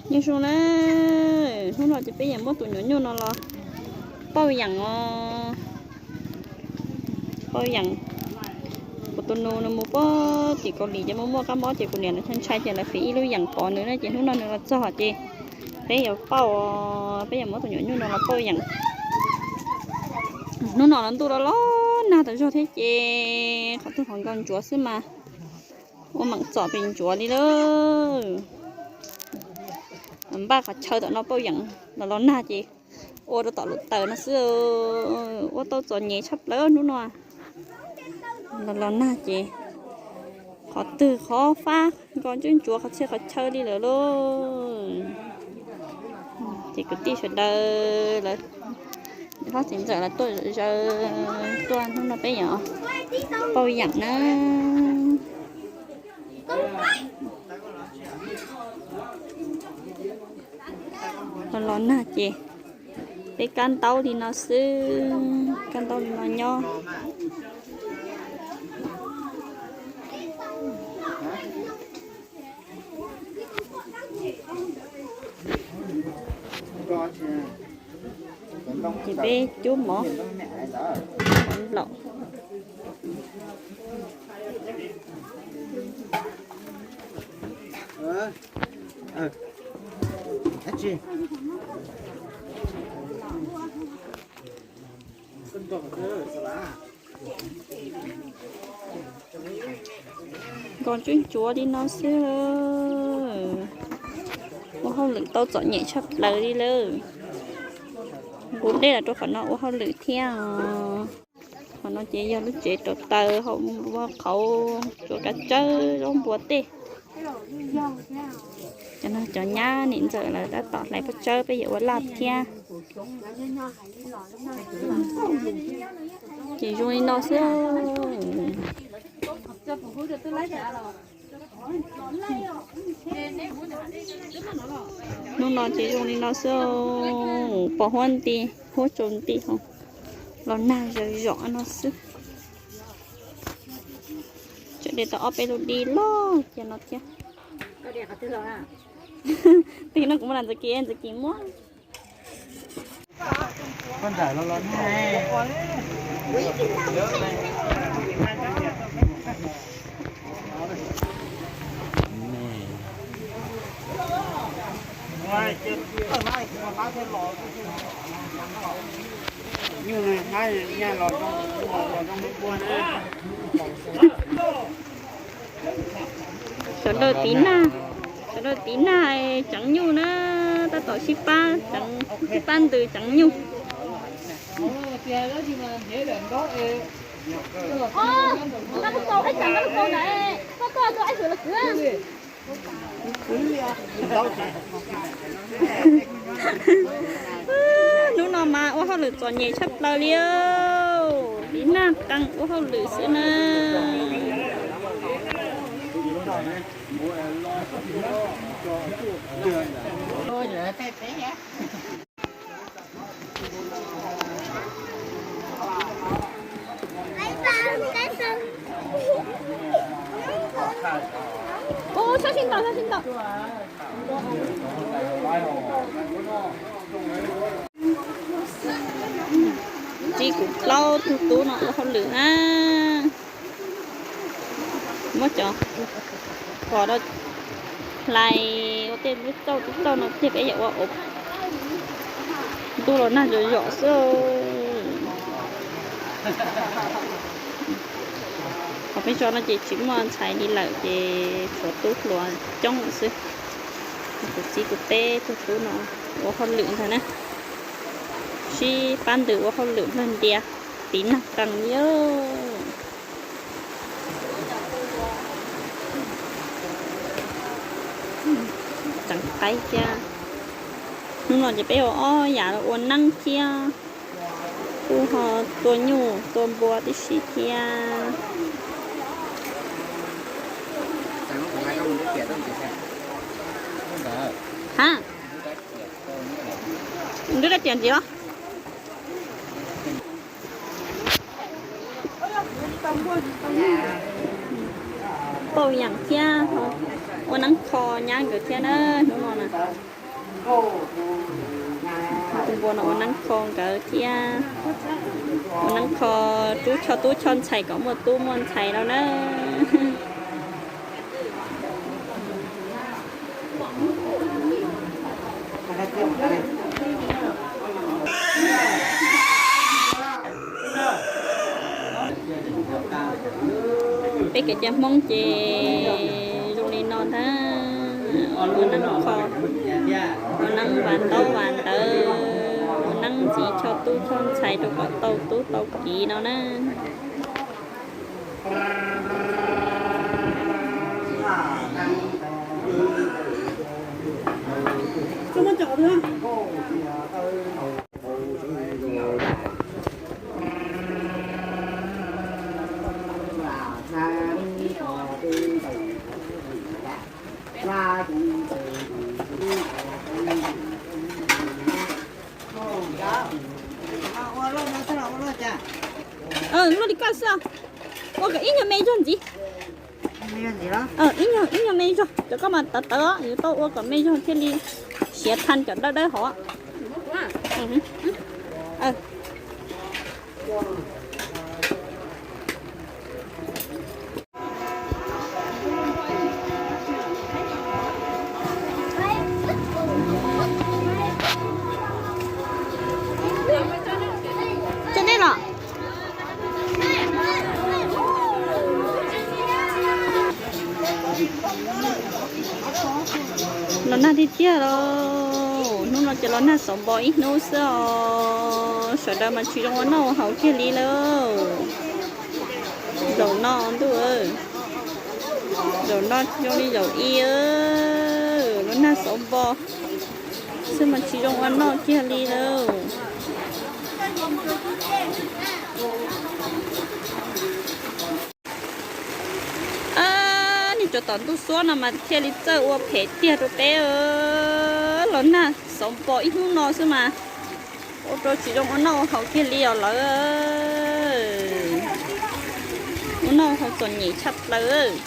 Nyob zoo na, hnub no ces peb yuav muab tus nyuam nyuj no los pauj yeem os. Pauj yeem. Kuv tus nus nws mus puag tim Kaus Lim ces muaj muaj kab mob ces kuv niam ntshai ntshai ces lawv fiv ib lub yeem pov nws na ces hnub no nws los txog ces peb yuav pauj, peb yuav muab tus nyuam nyuj no los pauj yeem. Hnub no los ntuj los los nag tas zog thiab ces qhov twg qhov nkaus ntsuav xwb mas ua meem txom pes ntsuav li lawm. Npaj qhov chaw tom no pauj yeem los los nag ces ua rau tom lub taws no xwb, ua tau txom nyem tshaj plaws hnub no. Los los nag ces qhov twg qhov fab nkaus ntsuav qhov txhia qhov chaw li lawm lauj. Ces kwv tij sawv daws lawv, hlob txiv ntxawm lawv tuaj zaws tuaj hnub no peb yuav pauj yeem na. Los los nag ces peb kab ntaub li no xwb, kab ntaub li no nyob. Ces peb cub mov laum. Nkaus ntsuav ntsuav li no xwb. Ua hauj lwm tau txom nyem tshaj plaws li lawm. Nqus dej los rau qhov no ua hauj lwm thiab. Qhov no ces yog lub tsev rauv taws hauv ua qhauv tsuav kav tsawb zaub npua tej. Cov no cov nyab niam ntxawm lawv tab tom hlais pob tsawb peb yuav ua laj thiab. Ces zoo li no xwb. Hnub no ces zoo li no xwb, pos huab nti, huab tsaus nti, los nag zom zom no xwb. Tseem de tau ob peb lub dib loj cia no thiab. Tig no kuv muab ntxawm kis, ntxawm kis muab. Sawv daws tiv nag, sawv daws tiv nag tseev nyuj na, tab tom sib pab, sib pab ntws tseev nyuj. Hnub no mas ua hauj lwm txom nyem tshaj plaws li, tiv nag qees ua hauj lwm xwb na. Ub, sab sib ntaus, sab sib ntaus. Txiv kuv plaub tug tub no ua hauj lwm na. Muab cov qos rau hlais ua tej lub tsauj tub tsauj no thiab peb yam ua ntuj los nag zom zom xwb. Qhov peb tso no ces tsis muaj ntxhais li lawm ces tshuav tub hluas coob lawm xwb. Kuv txiv kuv peb tug tub no ua hauj lwm ntag na. Sib pab ntws ua hauj lwm nplog ntias, tiv nag qees li. Tseev qaib thiab. Hnub no ces peb ua ob yam, ua neeb thiab kuj ho tua nyuj tua npua tib si thiab. Ha, nrub dab tias ntxiv os. Pauj yeem thiab ua neeb kho nyab nkawd thiab na hnub no na. Tus npua no ua neeb kho nkawd thiab, ua neeb kho rub choj tub choj ntxhais kom muaj tub muaj ntxhais no na. Peb kev cai Hmoob ces zoo li no ntag, ua neeb kho, ua neeb vas ntaub vas ntawv, ua neeb ntxiv choj tub choj ntxhais rau kom tau tub tau kiv no na. Luaj li koj xwb, ua kom ib nyuag me zog ntxiv. Ib nyuag me zog, cov koj mas tawv tawv os, yuav tau ua kom me zog thiaj li siav tha cov dawb dawb hauv. Tso dej los. Los nag tiag tiag lauj, hnub no ces los nag xov npo ib hnub xwb os. Sawv daws mas tsis zoo ua noj ua haus kiag li lauj. Zaum no ntuj, zaum no zoo li zaum i, los nag xov npo xwb mas tsis zoo ua noj kiag li lauj. Niag tsov tom ntuj xuab no mas thiaj li txawj ua phem tiag rau peb. Los nag xov npo ib hnub no xwb mas ua rau tsis zoo ua noj ua haus kiag li os lawv. Ua noj haus txom nyem tshaj plaws.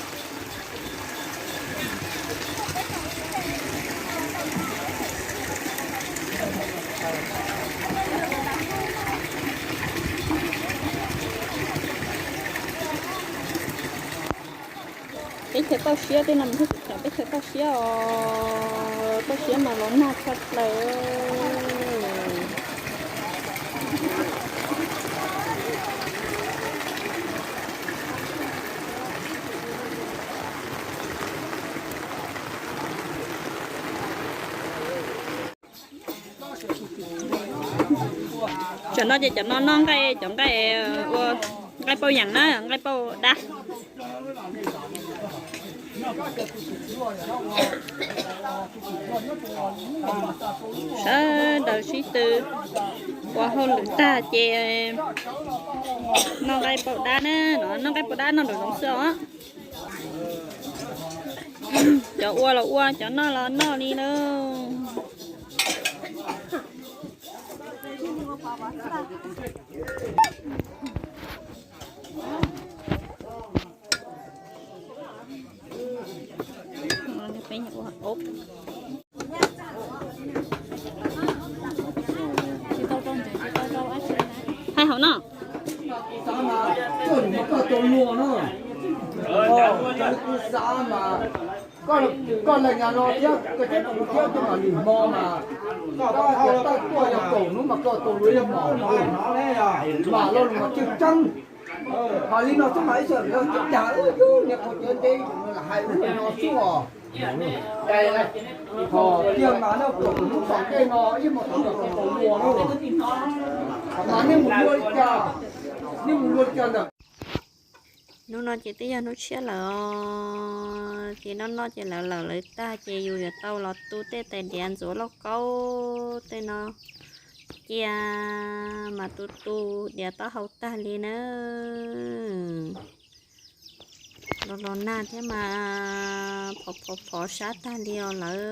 Teb chaws toj siab, tej no mas thiaj tseem teb chaws toj siab os, toj siab mas los nag tshaj plaws. Cov no ces cov no noj nqaij, cov nqaij ua nqaij pauj yeem na, nqaij pauj dab. Sawv daws sib tw ua hauj lwm tag ces noj nqaij pauj dab na, noj nqaij pauj dab noj nraum zoov xwb os. Cov ua los ua, cov noj los noj li lauj. Hais hauv no. Koj lees nyas no thiab koj thiab kuv thiab koj mam lwm hmo mas koj tias tawj tuaj yog kaum hnub mas koj tau luag ib hmos, mam lo lus mas cwj ceeb. Mas li no xwb mas ib sij hawm lawv cov dag wb niag qhov cawv ntev lam hais ub no xwb os. Ho tiag mas no kaum hnub tom ntej no ib hmos tau luag, mas nej mus luag li cas, nej mus luag li cas ntawm. Hnub no ces twb yog hnub tshiab lawm os, ces noj noj ces lawv lawm lawv tag ces yus yuav tau los tu tej tais diav ntxuav lauj kaub tej no cia, mas tu tu diav taub hau tag li na. Los los nag thiab mas phov phov phov sab tag li os lawv.